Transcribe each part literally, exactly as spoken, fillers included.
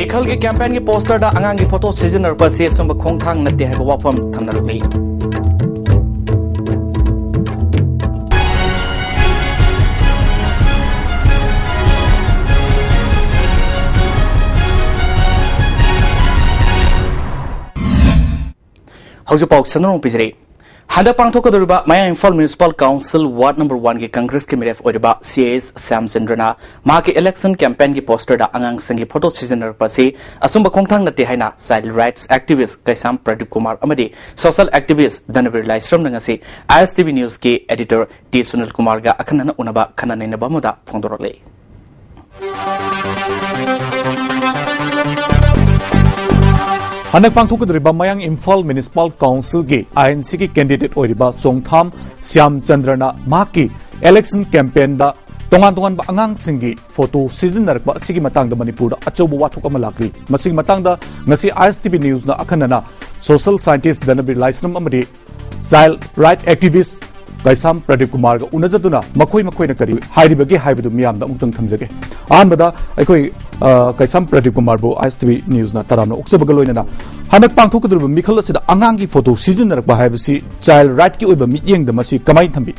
ꯃꯤꯈꯜꯒꯤ ꯀꯦꯝꯄꯦꯟꯒꯤ ꯄꯣꯁꯇꯔꯗ ꯑꯉꯥꯡꯒꯤ ꯐꯣꯇꯣ ꯁꯤꯖꯤꯟꯅꯔꯛꯄ ꯑꯁꯤ ꯑꯆꯨꯝꯕ ꯈꯣꯡꯊꯥꯡ ꯅꯠꯇꯦ ꯍꯥꯏꯕ ꯋꯥꯐꯝ ꯊꯝꯅꯔꯛꯂꯤ꯫ ꯍꯧꯖꯤꯛꯐꯥꯎ ꯁꯟꯅꯔꯣꯡ ꯄꯤꯖꯔꯤ꯫ ꯍꯟꯗꯛ ꯄꯥꯡꯊꯣꯛꯀꯗꯧꯔꯤꯕ ꯃꯌꯥꯡ Imphal municipal council ward number ꯋꯥꯟꯒꯤ ꯀꯪꯒ꯭ꯔꯦꯁꯀꯤ ꯃꯤꯔꯦꯞ ꯑꯣꯏꯔꯤꯕ ꯁꯤ ꯑꯦꯁ ꯁ꯭ꯌꯥꯝꯆꯟꯗ꯭ꯔꯅ ꯃꯍꯥꯛꯀꯤ ꯏꯂꯦꯛꯁꯟ ꯀꯦꯝꯄꯦꯟꯒꯤ ꯄꯣꯁꯇꯔꯗ ꯑꯉꯥꯡꯁꯤꯡꯒꯤ ꯐꯣꯇꯣ ꯁꯤꯖꯤꯟꯅꯔꯛꯄ ꯑꯁꯤ ꯑꯆꯨꯝꯕ ꯈꯣꯡꯊꯥꯡ ꯅꯠꯇꯦ ꯍꯥꯏꯅ child rights activist Keisham Pradip Kumar ꯑꯃꯗꯤ ꯁꯣꯁꯤꯌꯦꯜ ꯑꯦꯛꯇꯤꯚꯤꯁ꯭ꯠ ꯙꯅꯕꯤꯔ ꯂꯥꯏꯁ꯭ꯔꯝꯅ ꯉꯁꯤ ꯑꯥꯏ ꯑꯦꯁ ꯇꯤ ꯚꯤ ꯅ꯭ꯌꯨꯁꯀꯤ ꯑꯦꯗꯤꯇꯔ ꯇꯤ ꯁꯨꯅꯤꯜ ꯀꯨꯃꯥꯔꯒ ꯑꯈꯟꯅꯅ ꯎꯅꯕ ꯈꯟꯅ ꯅꯩꯅꯕ ꯑꯃꯗ ꯐꯣꯡꯗꯣꯔꯛꯂꯤ꯫ ꯍꯟꯗꯛ ꯄꯥꯡꯊꯣꯛꯀꯗꯧꯔꯤꯕ ꯃꯌꯥꯡ ꯏꯝꯐꯥꯜ ꯃ꯭ꯌꯨꯅꯤꯁꯤꯄꯥꯜ ꯀꯥꯎꯟꯁꯤꯜꯒꯤ ꯑꯥꯏ ꯑꯦꯟ ꯁꯤꯒꯤ ꯀꯦꯟꯗꯤꯗꯦꯠ ꯑꯣꯏꯔꯤꯕ ꯆꯣꯡꯊꯥꯝ ꯁ꯭ꯌꯥꯝꯆꯟꯗ꯭ꯔꯅ ꯃꯍꯥꯛꯀꯤ ꯏꯂꯦꯛꯁꯟ ꯀꯦꯝꯄꯦꯟꯗ ꯇꯣꯉꯥꯟ ꯇꯣꯉꯥꯟꯕ ꯑꯉꯥꯡꯁꯤꯡꯒꯤ ꯐꯣꯇꯣ ꯁꯤꯖꯤꯟꯅꯔꯛꯄ ꯑꯁꯤꯒꯤ ꯃꯇꯥꯡꯗ ꯃꯅꯤꯄꯨꯔꯗ ꯑꯆꯧꯕ ꯋꯥꯊꯣꯛ ꯑꯃ ꯂꯥꯛꯂꯤ꯫ ꯃꯁꯤꯒꯤ ꯃꯇꯥꯡꯗ ꯉꯁꯤ ꯑꯥꯏ ꯑꯦꯁ ꯇꯤ ꯚꯤ ꯅ꯭ꯌꯨꯁꯅ ꯑꯈꯟꯅꯅ ꯁꯣꯁꯤꯌꯦꯜ ꯁꯥꯏꯟꯇꯤꯁ꯭ꯠ ꯙꯅꯕꯤꯔ ꯂꯥꯏꯁ꯭ꯔꯝ ꯑꯃꯗꯤ ꯆꯥꯏꯜ ꯔꯥꯏꯠ ꯑꯦꯛꯇꯤꯚꯤꯁ꯭ꯠ ꯀꯩꯁꯥꯝ ꯄ꯭ꯔꯗꯤꯞ ꯀꯨꯃꯥꯔꯒ ꯎꯅꯖꯗꯨꯅ ꯃꯈꯣꯏ ꯃꯈꯣꯏꯅ ꯀꯔꯤ ꯍꯥꯏꯔꯤꯕꯒꯦ ꯍꯥꯏꯕꯗꯨ ꯃꯤꯌꯥꯝꯗ ꯑꯃꯨꯛꯇꯪ ꯊꯝꯖꯒꯦ꯫ ꯑꯍꯥꯟꯕꯗ ꯑꯩꯈꯣꯏ, ꯑ, ꯀꯩꯁꯥꯝ ꯄ꯭ꯔꯗꯤꯞ ꯀꯨꯃꯥꯔꯕꯨ ꯑꯥꯏ ꯑꯦꯁ ꯇꯤ ꯚꯤ ꯅ꯭ꯌꯨꯁꯅ ꯇꯔꯥꯝꯅ ꯑꯣꯛꯆꯕꯒ ꯂꯣꯏꯅꯅ ꯍꯟꯗꯛ ꯄꯥꯡꯊꯣꯛꯀꯗꯧꯔꯤꯕ ꯃꯤꯈꯜ ꯑꯁꯤꯗ ꯑꯉꯥꯡꯒꯤ ꯐꯣꯇꯣ ꯁꯤꯖꯤꯟꯅꯔꯛꯄ ꯍꯥꯏꯕꯁꯤ ꯆꯥꯏꯜ ꯔꯥꯏꯠꯀꯤ ꯑꯣꯏꯕ ꯃꯤꯠꯌꯦꯡꯗ ꯃꯁꯤ ꯀꯃꯥꯏꯅ ꯊꯝꯕꯤ?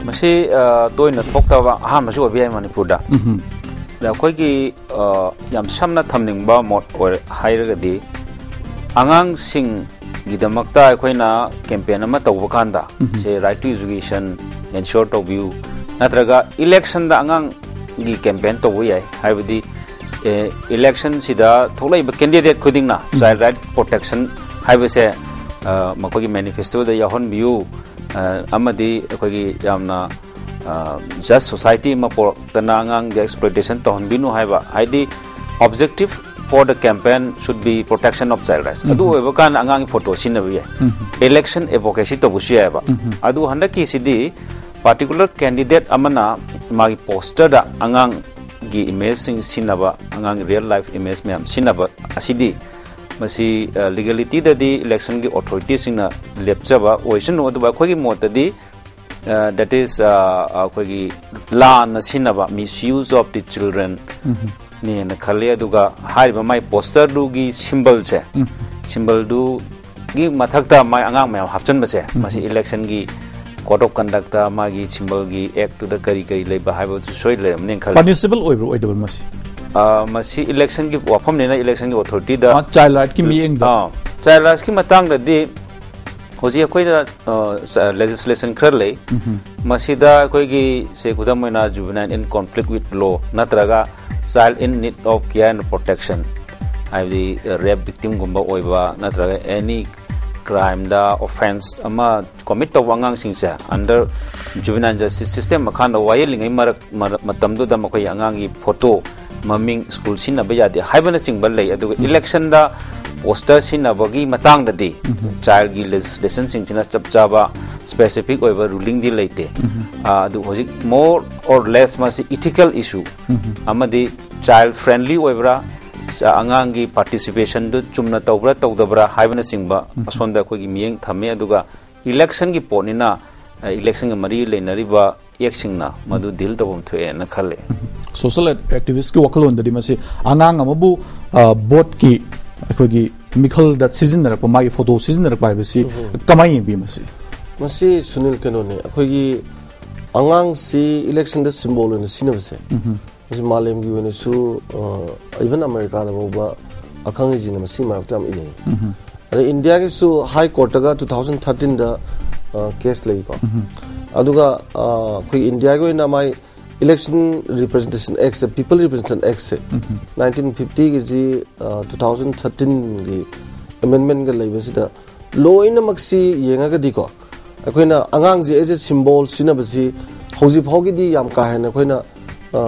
ꯃꯁꯤ, ꯑ, ꯇꯣꯏꯅ ꯊꯣꯛꯇꯕ ꯑꯍꯥꯟꯕꯁꯨ ꯑꯣꯏꯕ ꯌꯥꯏ ꯃꯅꯤꯄꯨꯔꯗ꯫ ꯎꯝꯍꯨꯝ꯫ ꯑꯗ ꯑꯩꯈꯣꯏꯒꯤ, ꯑ, ꯌꯥꯝ ꯁꯝꯅ ꯊꯝꯅꯤꯡꯕ ꯃꯣꯠ ꯑꯣꯏꯔ-, ꯍꯥꯏꯔꯒꯗꯤ ꯑꯉꯥꯡꯁꯤꯡꯒꯤꯗꯃꯛꯇ ꯑꯩꯈꯣꯏꯅ ꯀꯦꯝꯄꯦꯟ ꯑꯃ ꯇꯧꯕ ꯀꯥꯟꯗ, ꯎꯝꯍꯨꯝ꯫ ꯁꯦ, right to education ensure ꯇꯧꯕꯤꯌꯨ, ꯅꯠꯇ꯭ꯔꯒ ꯏꯂꯦꯛꯁꯟꯗ ꯑꯉꯥꯡꯒꯤ ꯀꯦꯝꯄꯦꯟ ꯇꯧꯕ ꯌꯥꯏ꯫ ꯍꯥꯏꯕꯗꯤ, ꯑꯦ, ꯏꯂꯦꯛꯁꯟꯁꯤꯗ ꯊꯣꯛꯂꯛꯏꯕ ꯀꯦꯟꯗꯤꯗꯦꯠ ꯈꯨꯗꯤꯡꯅ ꯎꯝ꯫ ꯆꯥꯏꯜ ꯔꯥꯏꯠ ꯄ꯭ꯔꯣꯇꯦꯛꯁꯟ ꯍꯥꯏꯕꯁꯦ, ꯑ, ꯃꯈꯣꯏꯒꯤ ꯃꯦꯅꯤꯐꯦꯁꯇꯣꯗ ꯌꯥꯎꯍꯟꯕꯤꯌꯨ, ꯑ, ꯑꯃꯗꯤ ꯑꯩꯈꯣꯏꯒꯤ ꯌꯥꯝꯅ, ꯑ, ꯖꯁ ꯁꯣꯁꯥꯏꯇꯤ ꯑꯃ ꯄꯨꯔꯛꯇꯅ ꯑꯉꯥꯡꯒꯤ ꯑꯦꯛꯁꯄ꯭ꯂꯣꯏꯇꯦꯁꯟ ꯇꯧꯍꯟꯕꯤꯅꯨ ꯍꯥꯏꯕ, ꯍꯥꯏꯗꯤ objective for the campaign should be protection of child rights꯫ ꯑꯗꯨ ꯎꯝ꯫ ꯑꯣꯏꯕ ꯀꯥꯟꯗ ꯑꯉꯥꯡꯒꯤ ꯐꯣꯇꯣ ꯁꯤꯖꯤꯟꯅꯕ ꯌꯥꯏ꯫ ꯎꯝ꯫ ꯏꯂꯦꯛꯁꯟ ꯑꯦꯗꯚꯣꯀꯦꯁꯤ ꯇꯧꯕꯁꯨ ꯌꯥꯏꯑꯕ꯫ ꯎꯝ꯫ ꯑꯗꯨ ꯍꯟꯗꯛꯀꯤꯁꯤꯗꯤ ꯄꯥꯔꯇꯤꯀꯨꯂꯔ ꯀꯦꯟꯗꯤꯗꯦꯠ ꯑꯃꯅ ꯃꯥꯒꯤ ꯄꯣꯁꯇꯔꯗ ꯑꯉꯥꯡꯒꯤ ꯏꯃꯦꯖꯁꯤꯡ ꯁꯤꯖꯤꯟꯅꯕ, ꯑꯉꯥꯡꯒꯤ ꯔꯤꯌꯦꯜ ꯂꯥꯏꯐ ꯏꯃꯦꯖ ꯃꯌꯥꯝ ꯁꯤꯖꯤꯟꯅꯕ ꯑꯁꯤꯗꯤ, ꯃꯁꯤ, ꯑ, ꯂꯤꯒꯦꯂꯤꯇꯤꯗꯗꯤ ꯏꯂꯦꯛꯁꯟꯒꯤ ꯑꯣꯊꯣꯔꯤꯇꯤꯁꯤꯡꯅ ꯂꯦꯞꯆꯕ ꯑꯣꯏꯁꯅꯨ, ꯑꯗꯨꯕꯨ ꯑꯩꯈꯣꯏꯒꯤ ꯃꯣꯠꯇꯗꯤ, ꯑ, that is, ꯑ, ꯑꯩꯈꯣꯏꯒꯤ ꯂꯥꯟꯅ ꯁꯤꯖꯤꯟꯅꯕ, misuse of the children, ꯎꯝ꯫ ꯅꯦꯅ ꯈꯜꯂꯤ꯫ ꯑꯗꯨꯒ ꯍꯥꯏꯔꯤꯕ ꯃꯥꯏ ꯄꯣꯁꯇꯔꯗꯨꯒꯤ ꯁꯤꯝꯕꯜꯁꯦ, ꯁꯤꯝꯕꯜꯗꯨꯒꯤ ꯃꯊꯛꯇ ꯃꯥꯏ ꯑꯉꯥꯡ ꯃꯌꯥꯝ ꯍꯥꯞꯆꯤꯟꯕꯁꯦ, ꯃꯁꯤ ꯏꯂꯦꯛꯁꯟꯒꯤ ꯀꯣꯗ ꯑꯣꯐ ꯀꯟꯗꯛꯇ, ꯃꯥꯒꯤ ꯁꯤꯝꯕꯜꯒꯤ ꯑꯦꯛꯇꯨꯗ ꯀꯔꯤ ꯀꯔꯤ ꯂꯩꯕ ꯍꯥꯏꯕꯗꯨ ꯁꯣꯏ ꯂꯩꯔꯝꯅꯦꯅ ꯈꯜꯂꯤ꯫ ꯄꯅꯤꯁꯤꯕꯜ ꯑꯣꯏꯕ꯭ꯔꯥ ꯑꯣꯏꯗꯕ꯭ꯔꯥ ꯃꯁꯤ? ꯑ, ꯃꯁꯤ ꯏꯂꯦꯛꯁꯟꯒꯤ ꯋꯥꯐꯝꯅꯤꯅ ꯏꯂꯦꯛꯁꯟꯒꯤ ꯑꯣꯊꯣꯔꯤꯇꯤꯗ ꯆꯥꯏꯜ ꯔꯥꯏꯠꯀꯤ ꯃꯤꯠꯌꯦꯡꯗ ꯆꯥꯏꯜ ꯔꯥꯏꯠꯁꯀꯤ ꯃꯇꯥꯡꯗꯗꯤ ꯍꯧꯖꯤꯛ ꯑꯩꯈꯣꯏꯗ ꯂꯦꯖꯤꯁꯂꯦꯁꯟ ꯈꯔ ꯂꯩ꯫ ꯃꯁꯤꯗ ꯑꯩꯈꯣꯏꯒꯤ ꯁꯦ, ꯈꯨꯗꯝ ꯑꯣꯏꯅ, Juvenile in Conflict with Law ꯅꯠꯇ꯭ꯔꯒ Child in Need of Care and Protection, ꯍꯥꯏꯕꯗꯤ ꯔꯦꯞ ꯚꯤꯛꯇꯤꯝꯒꯨꯝꯕ ꯑꯣꯏꯕ ꯅꯠꯇ꯭ꯔꯒ ꯑꯦꯅꯤ ꯀ꯭ꯔꯥꯏꯝꯗ, ꯑꯣꯐꯦꯟꯁ ꯑꯃ ꯀꯣꯃꯤꯠ ꯇꯧꯕ ꯑꯉꯥꯡꯁꯤꯡꯁꯦ under Juvenile Justice System ꯃꯈꯥꯗ ꯋꯥꯌꯦꯜꯂꯤꯉꯩ ꯃꯔꯛ ꯃꯔ- ꯃꯇꯝꯗꯨꯗ ꯃꯈꯣꯏ ꯑꯉꯥꯡꯒꯤ ꯐꯣꯇꯣ, ꯃꯃꯤꯡ, ꯁ꯭ꯀꯨꯜ ꯁꯤꯖꯤꯟꯅꯕ ꯌꯥꯗꯦ ꯍꯥꯏꯕꯅꯆꯤꯡꯕ ꯂꯩ꯫ ꯑꯗꯨꯒ ꯏꯂꯦꯛꯁꯟꯗ ꯄꯣꯁꯇꯔ ꯁꯤꯖꯤꯟꯅꯕꯒꯤ ꯃꯇꯥꯡꯗꯗꯤ ꯆꯥꯏꯜꯒꯤ ꯂꯦꯖꯤꯁꯂꯦꯁꯟꯁꯤꯡꯁꯤꯅ ꯆꯞ ꯆꯥꯕ ꯁ꯭ꯄꯦꯁꯤꯐꯤꯛ ꯑꯣꯏꯕ ꯔꯨꯂꯤꯡꯗꯤ ꯂꯩꯇꯦ꯫ ꯑꯥ, ꯑꯗꯨ ꯍꯧꯖꯤꯛ more or less ꯃꯁꯤ ꯏꯊꯤꯀꯦꯜ ꯏꯁꯨ ꯑꯃꯗꯤ ꯆꯥꯏꯜ ꯐ꯭ꯔꯦꯟꯂꯤ ꯑꯣꯏꯕ꯭ꯔꯥ, ꯑꯉꯥꯡꯒꯤ ꯄꯥꯔꯇꯤꯁꯤꯄꯦꯁꯟꯗꯨ ꯆꯨꯝꯅ ꯇꯧꯕ꯭ꯔꯥ ꯇꯧꯗꯕ꯭ꯔꯥ ꯍꯥꯏꯕꯅꯆꯤꯡꯕ ꯑꯁꯣꯝꯗ ꯑꯩꯈꯣꯏꯒꯤ ꯃꯤꯠꯌꯦꯡ ꯊꯝꯃꯤ꯫ ꯑꯗꯨꯒ ꯏꯂꯦꯛꯁꯟꯒꯤ ꯄꯣꯠꯅꯤꯅ, ꯑ, ꯏꯂꯦꯛꯁꯟꯒ ꯃꯔꯤ ꯂꯩꯅꯔꯤꯕ ꯑꯦꯛꯁꯤꯡꯅ ꯃꯗꯨ ꯗꯤꯜ ꯇꯧꯐꯝ ꯊꯣꯛꯑꯦꯅ ꯈꯜꯂꯦ꯫ ꯁꯣꯁꯤꯌꯦꯜ ꯑꯦꯛ- ꯑꯦꯛꯇꯤꯚꯤꯁ꯭ꯠꯀꯤ ꯋꯥꯈꯜꯂꯣꯟꯗꯗꯤ ꯃꯁꯤ ꯑꯉꯥꯡ ꯑꯃꯕꯨ, ꯑ, ꯚꯣꯠꯀꯤ ꯑꯩꯈꯣꯏꯒꯤ ꯃꯤꯈꯜꯗ ꯁꯤꯖꯤꯟꯅꯔꯛꯄ, ꯃꯥꯒꯤ ꯐꯣꯇꯣ ꯁꯤꯖꯤꯟꯅꯔꯛꯄ ꯍꯥꯏꯕꯁꯤ ꯀꯃꯥꯏꯅ ꯌꯦꯡꯕꯤ ꯃꯁꯤ? ꯃꯁꯤ, ꯁꯨꯅꯤꯜ, ꯀꯩꯅꯣꯅꯦ, ꯑꯩꯈꯣꯏꯒꯤ ꯑꯉꯥꯡꯁꯤ ꯏꯂꯦꯛꯁꯟꯗ ꯁꯤꯝꯕꯣꯜ ꯑꯣꯏꯅ ꯁꯤꯖꯤꯟꯅꯕꯁꯦ, ꯃꯁꯤ ꯃꯥꯂꯦꯝꯒꯤ ꯑꯣꯏꯅꯁꯨ, ꯏꯚꯟ ꯑꯃꯦꯔꯤꯀꯥꯗ ꯐꯥꯎꯕ ꯑꯈꯪ ꯑꯍꯩꯁꯤꯡꯅ ꯃꯁꯤ ꯃꯥꯌꯣꯛꯇ ꯌꯥꯝ ꯏꯅꯩ꯫ ꯑꯗꯩ ꯏꯟꯗꯤꯌꯥꯒꯤꯁꯨ ꯍꯥꯏ ꯀꯣꯔꯠꯇꯒ ꯇꯨ ꯊꯥꯎꯖꯟ ꯊꯥꯔꯇꯤꯟꯗ ꯀꯦꯁ ꯂꯩꯀꯣ꯫ ꯑꯗꯨꯒ, ꯑ, ꯑꯩꯈꯣꯏ ꯏꯟꯗꯤꯌꯥꯒꯤ ꯑꯣꯏꯅ ꯃꯥꯏ ꯏꯂꯦꯛꯁꯟ ꯔꯤꯄ꯭ꯔꯖꯦꯟꯇꯦꯁꯟ ꯑꯦꯛꯁꯦ, ꯄꯤꯄꯜ ꯔꯤꯄ꯭ꯔꯖꯦꯟꯇꯦꯁꯟ ꯑꯦꯛꯁꯦ, ꯅꯥꯏꯟꯇꯤꯟ ꯐꯤꯐꯇꯤꯒꯤꯁꯤ, ꯇꯨ ꯊꯥꯎꯖꯟ ꯊꯥꯔꯇꯤꯟꯒꯤ ꯑꯦꯃꯦꯟꯃꯦꯟꯒ ꯂꯩꯕꯁꯤꯗ ꯂꯣꯏꯅꯃꯛꯁꯤ ꯌꯦꯡꯉꯒꯗꯤꯀꯣ, ꯑꯩꯈꯣꯏꯅ ꯑꯉꯥꯡꯁꯤ ꯑꯦꯖ ꯑꯦ ꯁꯤꯝꯕꯣꯜ ꯁꯤꯖꯤꯟꯅꯕꯁꯤ ꯍꯧꯖꯤꯛ ꯐꯥꯎꯒꯤꯗꯤ ꯌꯥꯝ ꯀꯥ ꯍꯦꯟꯅ ꯑꯩꯈꯣꯏꯅ, ꯑ,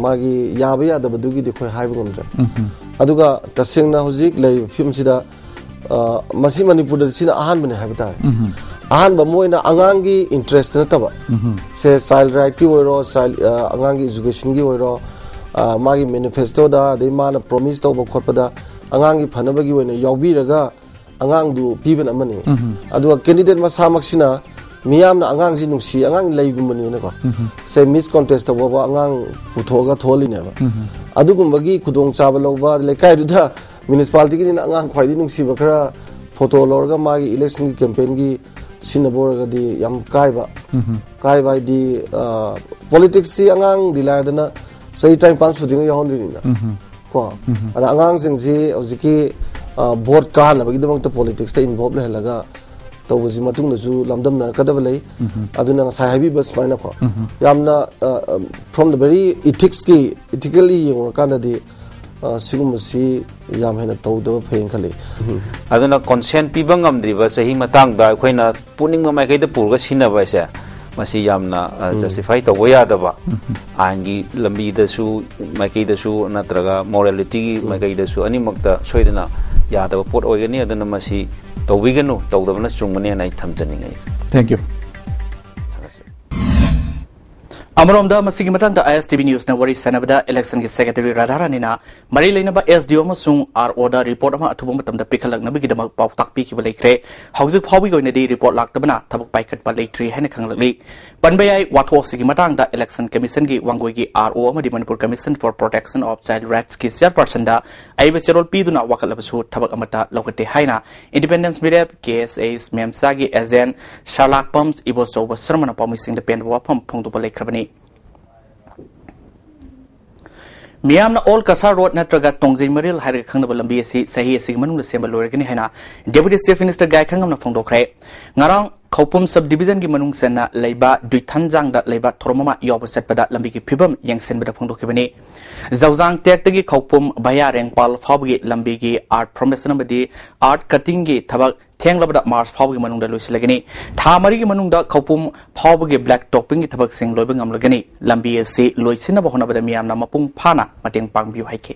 ꯃꯥꯒꯤ ꯌꯥꯕ ꯌꯥꯗꯕꯗꯨꯒꯤꯗꯤ ꯑꯩꯈꯣꯏ ꯍꯥꯏꯕ ꯉꯝꯗ꯭ꯔꯦ꯫ ꯑꯗꯨꯒ ꯇꯁꯦꯡꯅ ꯍꯧꯖꯤꯛ ꯂꯩꯔꯤꯕ ꯐꯤꯕꯝꯁꯤꯗ, ꯑ, ꯃꯁꯤ ꯃꯅꯤꯄꯨꯔꯗ ꯁꯤꯅ ꯑꯍꯥꯟꯕꯅꯦ ꯍꯥꯏꯕ ꯇꯥꯔꯦ꯫ ꯑꯍꯥꯟꯕ ꯑꯃ ꯑꯣꯏꯅ ꯑꯉꯥꯡꯒꯤ ꯏꯟꯇꯔꯦꯁꯇ ꯅꯠꯇꯕ, ꯁꯦ ꯆꯥꯏꯜ ꯔꯥꯏꯠꯀꯤ ꯑꯣꯏꯔꯣ, ꯆꯥꯏꯜ, ꯑ, ꯑꯉꯥꯡꯒꯤ ꯏꯖꯨꯀꯦꯁꯟꯒꯤ ꯑꯣꯏꯔꯣ, ꯑ, ꯃꯥꯒꯤ ꯃꯦꯅꯤꯐꯦꯁꯇꯣꯗ, ꯑꯗꯩ ꯃꯥꯅ ꯄ꯭ꯔꯣꯃꯤꯁ ꯇꯧꯕ ꯈꯣꯠꯄꯗ ꯑꯉꯥꯡꯒꯤ ꯐꯅꯕꯒꯤ ꯑꯣꯏꯅ ꯌꯥꯎꯕꯤꯔꯒ ꯑꯉꯥꯡꯗꯨ ꯄꯤꯕꯅ ꯑꯃꯅꯤ꯫ ꯑꯗꯨꯒ ꯀꯦꯟꯗꯤꯗꯦꯠ ꯃꯁꯥꯃꯛꯁꯤꯅ ꯃꯤꯌꯥꯝꯅ ꯑꯉꯥꯡꯁꯤ ꯅꯨꯡꯁꯤ, ꯑꯉꯥꯡ ꯂꯩꯒꯨꯝꯕꯅꯦꯅꯀꯣ, ꯁꯦ ꯃꯤꯁ ꯀꯣꯟꯇꯦꯁ ꯇꯧꯕ ꯑꯉꯥꯡ ꯄꯨꯊꯣꯛꯑꯒ ꯊꯣꯛꯍꯜꯂꯤꯅꯦꯕ꯫ ꯑꯗꯨꯒꯨꯝꯕꯒꯤ ꯈꯨꯗꯣꯡꯆꯥꯕ ꯂꯧꯕ, ꯂꯩꯀꯥꯏꯗꯨꯗ ꯃ꯭ꯌꯨꯅꯤꯁꯤꯄꯥꯂꯤꯇꯤꯒꯤꯅꯤꯅ ꯑꯉꯥꯡ ꯈ꯭ꯋꯥꯏꯗꯒꯤ ꯅꯨꯡꯁꯤꯕ ꯈꯔ ꯐꯣꯇꯣ ꯂꯧꯔꯒ ꯃꯥꯒꯤ ꯏꯂꯦꯛꯁꯟꯒꯤ ꯀꯦꯝꯄꯦꯟꯒꯤ ꯁꯤꯖꯤꯟꯅꯕ ꯑꯣꯏꯔꯒꯗꯤ ꯌꯥꯝ ꯀꯥꯏꯕ꯫ ꯀꯥꯏꯕ ꯍꯥꯏꯗꯤ, ꯄꯣꯂꯤꯇꯤꯛꯁꯁꯤ ꯑꯉꯥꯡꯗꯤ ꯂꯥꯏꯔꯗꯅ ꯆꯍꯤ ꯇꯔꯥꯅꯤꯄꯥꯟ ꯁꯨꯗ꯭ꯔꯤꯉꯩ ꯌꯥꯎꯍꯟꯗꯣꯏꯅꯤꯅ꯫ ꯀꯣ, ꯑꯗ ꯑꯉꯥꯡꯁꯤꯡꯁꯤ ꯍꯧꯖꯤꯛꯀꯤ, ꯑ, ꯚꯣꯠ ꯀꯥꯅꯕꯒꯤꯗꯃꯛꯇ ꯄꯣꯂꯤꯇꯤꯛꯁꯇ ꯏꯟꯚꯣꯜꯕ ꯂꯩꯍꯜꯂꯒ ꯇꯧꯕꯁꯤ ꯃꯇꯨꯡꯗꯁꯨ ꯂꯝꯗꯝꯅꯔꯛꯀꯗꯕ ꯂꯩ꯫ ꯑꯗꯨꯅ ꯉꯁꯥꯏ ꯍꯥꯏꯕꯤꯕ ꯁꯨꯃꯥꯏꯅꯀꯣ, ꯌꯥꯝꯅ, ꯑ, ꯑ, from the very ethicsꯀꯤ, ethically ꯌꯦꯡꯉꯨꯔꯀꯥꯟꯗꯗꯤ, ꯑ, ꯁꯤꯒꯨꯝꯕꯁꯤ ꯌꯥꯝ ꯍꯦꯟꯅ ꯇꯧꯗꯕ ꯐꯩꯅ ꯈꯜꯂꯤ꯫ ꯑꯗꯨꯅ ꯀꯣꯟꯁꯦꯟ ꯄꯤꯕ ꯉꯝꯗ꯭ꯔꯤꯕ ꯆꯍꯤ ꯃꯇꯥꯡꯗ ꯑꯩꯈꯣꯏꯅ ꯄꯨꯅꯤꯡꯕ ꯃꯥꯏꯀꯩꯗ ꯄꯨꯔꯒ ꯁꯤꯖꯤꯟꯅꯕ ꯍꯥꯏꯁꯦ, ꯃꯁꯤ ꯌꯥꯝꯅ, ꯑ, ꯖꯁꯇꯤꯐꯥꯏ ꯇꯧꯕ ꯌꯥꯗꯕ, ꯑꯥꯏꯟꯒꯤ ꯂꯝꯕꯤꯗꯁꯨ, ꯃꯥꯏꯀꯩꯗꯁꯨ ꯅꯠꯇ꯭ꯔꯒ ꯃꯣꯔꯦꯂꯤꯇꯤꯒꯤ ꯃꯥꯏꯀꯩꯗꯁꯨ ꯑꯅꯤꯃꯛꯇ ꯁꯣꯏꯗꯅ ꯌꯥꯗꯕ ꯄꯣꯠ ꯑꯣꯏꯒꯅꯤ꯫ ꯑꯗꯨꯅ ꯃꯁꯤ ꯇꯧꯕꯤꯒꯅꯨ, ꯇꯧꯗꯕꯅ ꯆꯨꯝꯒꯅꯤ ꯍꯥꯏꯅ ꯑꯩ ꯊꯝꯖꯅꯤꯡꯉꯤ꯫ Thank you. ꯑꯃꯔꯣꯝꯗ ꯃꯁꯤꯒꯤ ꯃꯇꯥꯡꯗ ISTV Newsꯅ ꯋꯥꯔꯤ ꯁꯥꯟꯅꯕꯗ election ꯒꯤ secretary ꯔꯥꯙꯥꯔꯥꯅꯤꯅ ꯃꯔꯤ ꯂꯩꯅꯕ SDO ꯑꯃꯁꯨꯡ ROꯗ report ꯑꯃ ꯑꯊꯨꯕ ꯃꯇꯝꯗ ꯄꯤꯈꯠꯂꯛꯅꯕꯒꯤꯗꯃꯛ ꯄꯥꯎꯇꯥꯛ ꯄꯤꯈꯤꯕ ꯂꯩꯈ꯭ꯔꯦ꯫ ꯍꯧꯖꯤꯛ ꯐꯥꯎꯕꯒꯤ ꯑꯣꯏꯅꯗꯤ report ꯂꯥꯛꯇꯕꯅ ꯊꯕꯛ ꯄꯥꯏꯈꯠꯄ ꯂꯩꯇ꯭ꯔꯤ ꯍꯥꯏꯅ ꯈꯪꯂꯛꯂꯤ꯫ ꯄꯟꯕ ꯌꯥꯏ, ꯋꯥꯊꯣꯛ ꯑꯁꯤꯒꯤ ꯃꯇꯥꯡꯗ election commissionꯒꯤ ꯋꯥꯡꯒꯣꯏꯒꯤ RO ꯑꯃꯗꯤ Manipur Commission for Protection of Child Rightsꯀꯤ chairpersonꯗ ꯑꯏꯕ ꯆꯦꯔꯣꯜ ꯄꯤꯗꯨꯅ ꯋꯥꯀꯠꯂꯕꯁꯨ ꯊꯕꯛ ꯑꯃꯠꯇ ꯂꯧꯈꯠꯇꯦ ꯍꯥꯏꯅ Independence ꯃꯤꯔꯦꯞ, KSH, MEMSAꯒꯤ agent ꯁꯔꯂꯥꯛꯄꯝ ꯏꯕꯣꯆꯧꯕ ꯁꯔꯃꯅ ꯄꯥꯎꯃꯤꯁꯤꯡꯗ ꯄꯦꯟꯗꯕ ꯋꯥꯐꯝ ꯐꯣꯡꯗꯣꯛꯄ ꯂꯩꯈ꯭ꯔꯕꯅꯤ꯫ ꯃꯤꯌꯥꯝꯅ ꯑꯣꯜ ꯀꯁꯥꯔ ꯔꯣꯗ ꯅꯠꯇ꯭ꯔꯒ ꯇꯣꯡꯖꯩ ꯃꯔꯤꯜ ꯍꯥꯏꯔꯒ ꯈꯪꯅꯕ ꯂꯝꯕꯤ ꯑꯁꯤ ꯆꯍꯤ ꯑꯁꯤꯒꯤ ꯃꯅꯨꯡꯗ ꯁꯦꯝꯕ ꯂꯣꯏꯔꯒꯅꯤ ꯍꯥꯏꯅ Deputy Chief Minister ꯒꯥꯏꯈꯪꯉꯝꯅ ꯐꯣꯡꯗꯣꯛꯈ꯭ꯔꯦ꯫ ꯉꯔꯥꯡ ꯈꯧꯄꯨꯝ sub divisionꯒꯤ ꯃꯅꯨꯡ ꯆꯟꯅ ꯂꯩꯕ ꯗꯨꯏꯊꯟꯖꯥꯡꯗ ꯂꯩꯕ ꯊꯧꯔꯝ ꯑꯃ ꯌꯥꯎꯕ ꯆꯠꯄꯗ ꯂꯝꯕꯤꯒꯤ ꯐꯤꯕꯝ ꯌꯦꯡꯁꯤꯟꯕꯗ ꯐꯣꯡꯗꯣꯛꯈꯤꯕꯅꯤ꯫ ꯖꯧꯖꯥꯡ ꯇꯦꯛꯇꯒꯤ ꯈꯧꯄꯨꯝ ꯚꯌꯥ ꯔꯦꯡꯄꯥꯜ ꯐꯥꯎꯕꯒꯤ ꯂꯝꯕꯤꯒꯤ earth formation ꯑꯃꯗꯤ earth cuttingꯒꯤ ꯊꯕꯛ ꯊꯦꯡꯂꯕꯗ March ꯐꯥꯎꯕꯒꯤ ꯃꯅꯨꯡꯗ ꯂꯣꯏꯁꯤꯜꯂꯒꯅꯤ꯫ ꯊꯥ ꯃꯔꯤꯒꯤ ꯃꯅꯨꯡꯗ ꯈꯧꯄꯨꯝ ꯐꯥꯎꯕꯒꯤ black toppingꯒꯤ ꯊꯕꯛꯁꯤꯡ ꯂꯣꯏꯕ ꯉꯝꯂꯒꯅꯤ꯫ ꯂꯝꯕꯤ ꯑꯁꯤ ꯂꯣꯏꯁꯤꯟꯅꯕ ꯍꯣꯠꯅꯕꯗ ꯃꯤꯌꯥꯝꯅ ꯃꯄꯨꯡ ꯐꯥꯅ ꯃꯇꯦꯡ ꯄꯥꯡꯕꯤꯌꯨ ꯍꯥꯏꯈꯤ꯫